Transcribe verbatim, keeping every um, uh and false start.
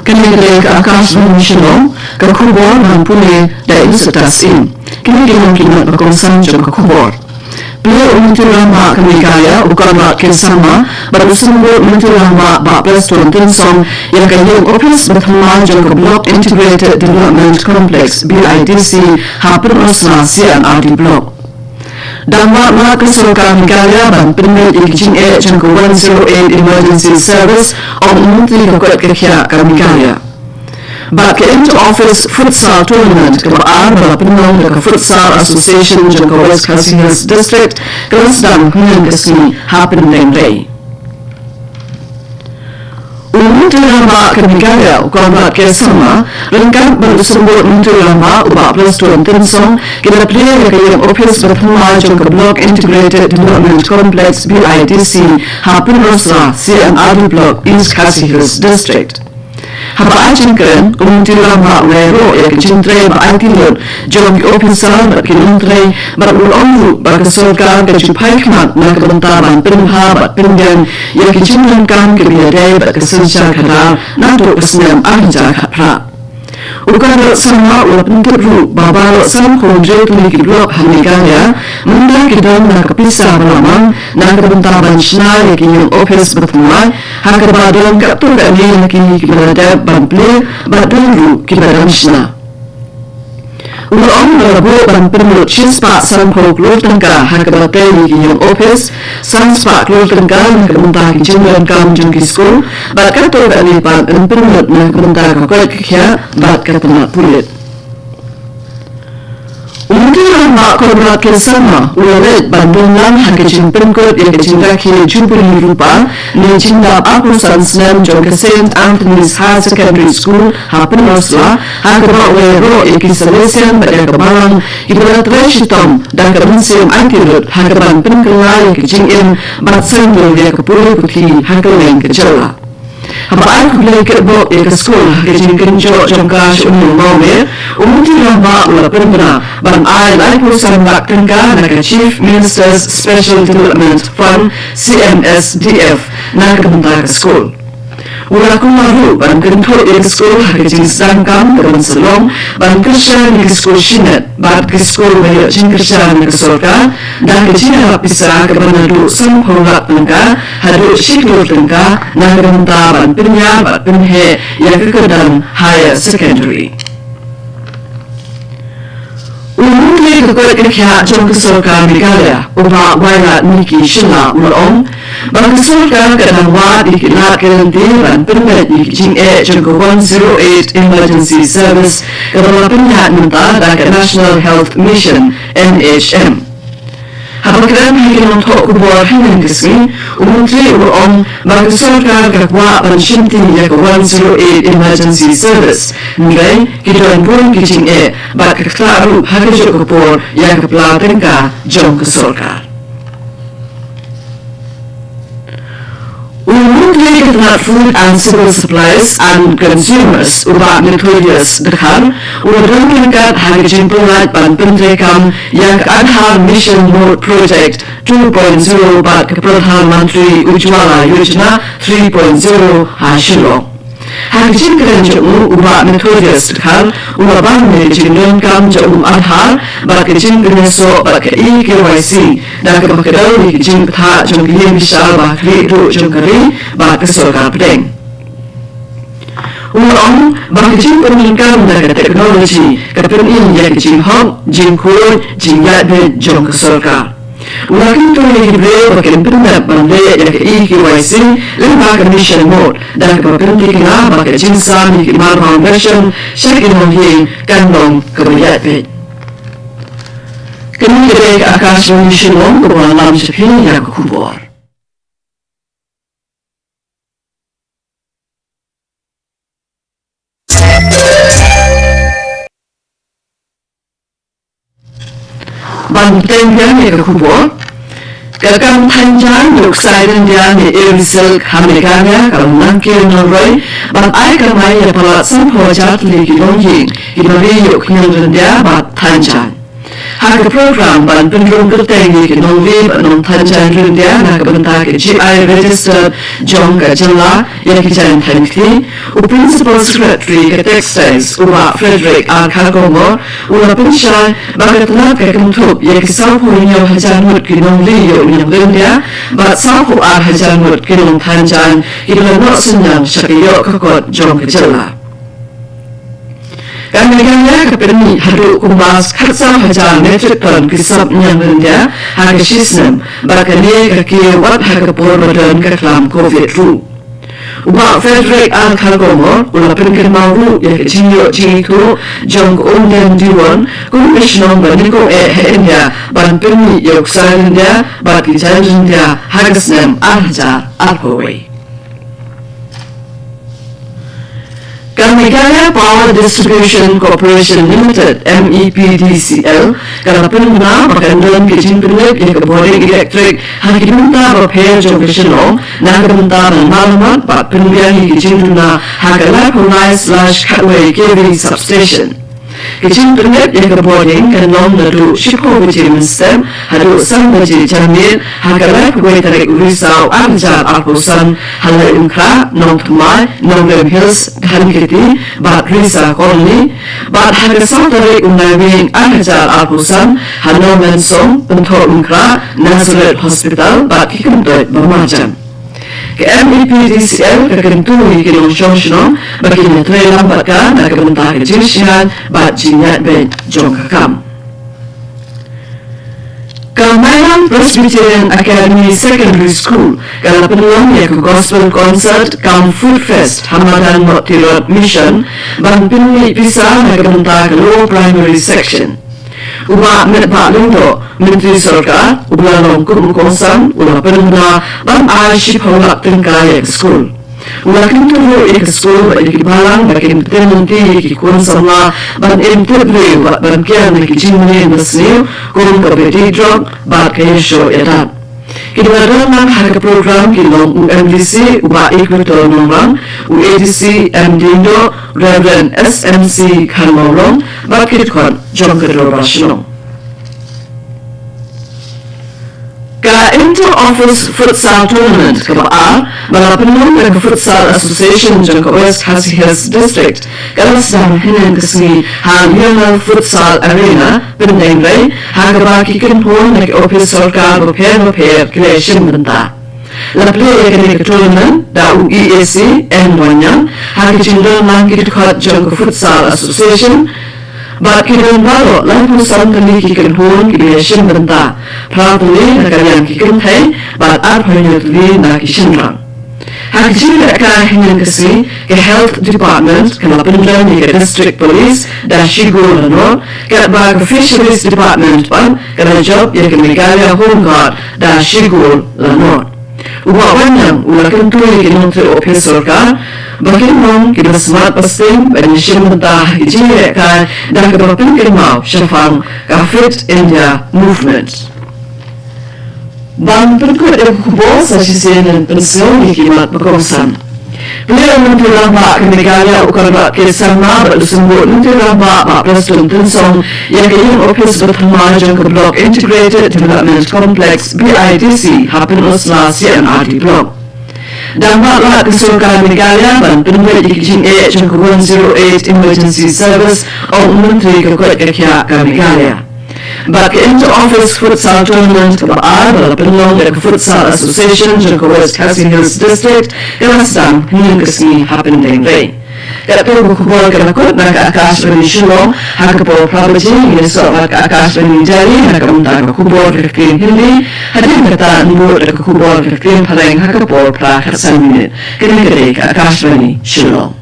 Kane ka dei ka Akashvani Shillong, ka khubor ban pule da i Satasin. Kine ki long ki mat ba kongsan jong ka khubor. Plie u Myntri Rangbah ka Meghalaya, u Conrad K Sangma, bad u Symbud Myntri Rangbah, Bah Prestone Tynsong, ïa ka ïing ophis ba thymmai jong ka Block Integrated Development Complex, B I D C, ha Pynursla C and R D Block. Dang wad wad ka sorkar Meghalaya ban pynmih ïa ki jingeh jong ka one zero eight Emergency Service, ong u Myntri ka koit ka khiah ka Meghalaya. Bad ka Inter Office Futsal Tournament kaba ar ba la pynlong da ka Futsal Association jong ka West Khasi Hills District, ka la sdang hynnin ka sngi ha Pyndengrei. U Myntri Rangbah ka Meghalaya, u Conrad K Sangma, ryngkat bad u Symbud Myntri Rangbah, u Bah Prestone Tynsong, ki la plie ïa ka ïing ophis ba thymmai jong ka Block Integrated Development Complex, B I D C, ha Pynursla C and R D Block, East Khasi Hills District. Haba ai jingkren, u Myntri Rangbah u la ïaroh ïa ka jingtrei ba aiti lut jong ki ophisar bad ki nongtrei, bad u la ong ruh ba ka sorkar ka ju phai khmat na ka bynta ban pynbha bad pynbiang ïa ki jingdonkam kiba ïadei bad ka synshar khadar naduh ka snem ar hajar khatphra. U Conrad Sangma u la pyntip ruh ba baroh sanphew hynriew tylli ki block ha Meghalaya mynta ki don na ka pisa ba la mang na ka bynta ban shna ïa ki ïing ophis ba thymmai, ha kaba don katto katne na ki kiba la dep ban plie bad don ruh kiba dang shna. U la ong ba la buh ban pynlut shispah sanphew klur tyngka ha kaba tei ïa ki ïing ophis, sanspah klur tyngka na ka bynta ki jingdonkam jong ki skul, bad katto katne pat yn pynlut na ka bynta ka koit ka khiah bad ka tnat pulit. U Myntri Rangbah Conrad K Sangma u la leit ban don lang ha ka jingpynkut ïa ka jingrakhe Jubili Rupa ne jingdap arphew san snem jong ka Saint Anthony's Higher Secondary School ha Pynursla, ha kaba u la ïaroh ïa ki Salesian bad ïa ka balang kiba la trei shitom da ka mynsiem aiti lut ha kaban pynkylla ïa ka jingim bad saiñdur ïa ka pule puthi ha kylleng ka jylla. Haba ai khublei kitbok ïa ka skul ha ka jingkynjoh jong ka sha u Myntri Rangbah, u Myntri Rangbah u la pynbna ban ai laiphew san lak tyngka na ka Chief Minister's Special Development Fund, C M S D F, na ka bynta ka skul. U la kular ruh ban kynthup ïa ka skul ha ka jingsdang kam kaban sa long ban kyrshan ïa ka skul shimet bad ka skul ba ïoh jingkyrshan na ka sorkar da ka jingïarap pisa kaba naduh sanphew lak tyngka haduh shi klur tyngka na ka bynta ban pynïar bad pynheh ïa ka kyrdan higher secondary. U Myntri ka koit ka khiah jong ka sorkar Meghalaya, u Bah Wailadmiki Shylla, u la ong ba ka sorkar ka dang wad ïa ki lad ki lynti ban pynbeit ïa ki jingeh jong ka one zero eight Emergency Service kaba la pynïaid mynta da ka National Health Mission, N H M. Haba kren ha ki nongthoh khubor hynnin ka sngi, u Myntri u la ong ba ka sorkar ka kwah ban shimti ïa ka one zero eight Emergency Service, hynrei ki don bun ki jingeh bad ka ktah ruh ha kajuh ka por ïa ka pla tyngka jong ka sorkar. U Myntri ka tnat Food and Civil Supplies and Consumers, u Bah Methodius Dkhar, u la don ryngkat ha ka jingpynlait ban pyntreikam ïa ka Aadhaar Mission Mode Project two point zero bad ka Pradhan Mantri Ujjwala Yojana three point zero ha Shillong. Ha ka jingkren jong u, u Bah Methodius Dkhar u la ban ïa ka jingdonkam jong u Aadhaar bad ka jingpynïasoh bad ka e-K Y C da kaba kdew ïa ka jingbthah jong ka ïing bishar ba ha khlieh duh jong ka ri bad ka sorkar pdeng. U la ong ba ka jingpyndonkam da ka technology ka pyni ïa ka jinghok, jingkhuid, jingïaid beit jong ka sorkar. U la kyntu ïa ki briew ba kin pyndep ban leh ïa ka e-K Y C lyngba ka Mission Mode da kaba pynthikna ba ka jingsam ïa ki marwei ration sha ki nongïing kan long kaba ïaid beit. Kane ka dei ka Akashvani Shillong kaba lam sha phi ïa ka khubor. Ban bteng biang ïa ka khubor, ka kam thaiñ jaiñ luk ksai ryndia ne Eri Silk ha Meghalaya ka la nangkiew nongroi ban ai kamai ïa palat sanphew hajar tylli ki longïing kiba ri ïoh khñiang ryndia bad thaiñ jaiñ. Ha ka program ban pynrung kyrteng ïa ki nongri bad nongthaw jaiñ ryndia na ka bynta ka G I register jong ka jylla ïa ki jaiñ thaiñ kti, u Principal Secretary ka Textiles, u Bah Frederick R Kharkongor, u la pynshai ba ka tnat ka kynthup ïa ki sawphew hynñiew hajar ngut ki nongri ïa u niam ryndia bad sawphew ar hajar ngut ki nongthaw jaiñ kiba la noh synñiang sha ka ïoh ka kot jong ka jylla. Ka Meghalaya ka pynmih haduh kumba khatsaw hajar metric ton ki sop niam ryndia ha ka shisnem bad kane ka kiew wat ha ka por ba don ka khlam covid ruh. U Bah Frederick R Kharkongor u la pynkynmaw ruh ïa ka jingïoh jingithuh jong ka Umden Diwon kum ka shnong ba nyngkong eh ha India ban pynmih ïa u ksai ryndia bad ki jaiñ ryndia ha ka snem ar hajar arphew wei. Ka Meghalaya Power Distribution Corporation Limited, M E P D C L, ka la pynbna ba kan don ka jingpynlip ïa ka bording elektrik ha ki bynta bapher jong ka shnong na ka bynta ban marammot bad pynbiang ïa ki jingduna ha ka laiphew lai slash khatwei K V substation. Ka jingpynlip ïa ka bording kan long naduh shiphew baje mynstep haduh san baje janmiet ha ka laiphew wei tarik u Risaw ar hajar arphew san ha Laitumkhrah, Nongthymmai, Nongrim Hills, Dhankheti bad Risa Colony, bad ha ka saw tarik u Naiwieng ar hajar arphew san ha Nongmensong, Umthoh Umkhrah, Nazareth Hospital bad ki kyntoit ba marjan. Ka M E P D C L ka kyntu ïa ki nongshong shnong ba kin ïatrei lang bad ka na ka bynta ka jingshngaiñ bad jingïaid beit jong ka kam. Ka Mairang Presbyterian Academy Secondary School ka la pynlong ïa ka Gospel Concert cum Food Fest ha madan Mawtirot Mission ban pynmih pisa na ka bynta ka Lower Primary Section. U Bah Metbah Lyngdoh, Myntri Sorkar, u la long kum u kongsan, u la pynbna ban ai shiphew lak tyngka ïa ka skul. U la kyntu ruh ïa ka skul bad ïa ki balang ba kin pynlong ïa ki khun samla ban im tip briew bad ban kiar na ki jingmane basniew kum ka beti drok bad ka ïashoh ïadat. Ki la don lang ha ka program ki long u M D C u Bah Equator Nongrang, u A D C M Diengdoh, Reverend S M C Kharmawlong bad ki dkhot jong ka Dorbar Shnong. Ka Inter Office Futsal Tournament kaba ar ba la pynlong da ka Futsal Association jong ka West Khasi Hills District ka la sdang hynnin ka sngi ha Lionel Futsal Arena, Pyndengrei, ha kaba ki kynhun na ki ophis sorkar bapher bapher ki la shim bynta. La plie ïa kane ka tournament da u E A C N Wanniang ha ka jingdon lang ki dkhot jong ka Futsal Association bad ki don baroh laiphew san tylli ki kynhun kiba ïashim bynta, phra tylli na ka liang ki kynthei bad arphew hynñiew tylli na ki shynrang. Ha ka jingïalehkai hynnin ka sngi, ka Health Department ka la pynrem ïa ka District Police da shi gol la nod, katba ka Fisheries Department pat ka la jop ïa ka Meghalaya Home Guard da shi gol la nod. U Bah Wanniang u la kyntu ïa ki nongtrei ophis sorkar ba kin long kiba smat ba sting ban ïashim bynta ha ka jingïalehkai da kaba pynkynmaw shaphang ka Fit India Movement. Ban pynkut ïa ka khubor, sa shisien ngin pynsngew ïa ki mat ba kongsan. Plie u Myntri Rangbah ka Meghalaya u Conrad K Sangma bad u Symbud Myntri Rangbah Bah Prestone Tynsong ïa ka ïing ophis ba thymmai jong ka Block Integrated Development Complex, B I D C, ha Pynursla C and R D Block. Dang bad lad ka sorkar Meghalaya ban pynbeit ïa ka jingeh jong ka one zero eight Emergency Service, ong u Myntri ka koit ka khiah ka Meghalaya. Bad ka Inter Office Futsal Tournament kaba ar ba la pynlong da ka Futsal Association jong ka West Khasi Hills District ka la sdang hynnin ka sngi ha Pyndengrei. Katto ka khubor ka la kut na ka Akashvani Shillong, ha ka por phra baje ngin ïasoh bad ka Akashvani Delhi na ka bynta ka khubor ka ktien Hindi, hadien kata ngin bud da ka khubor ka ktien Phareng ha ka por phra khatsan minit. Kane ka dei ka Akashvani Shillong.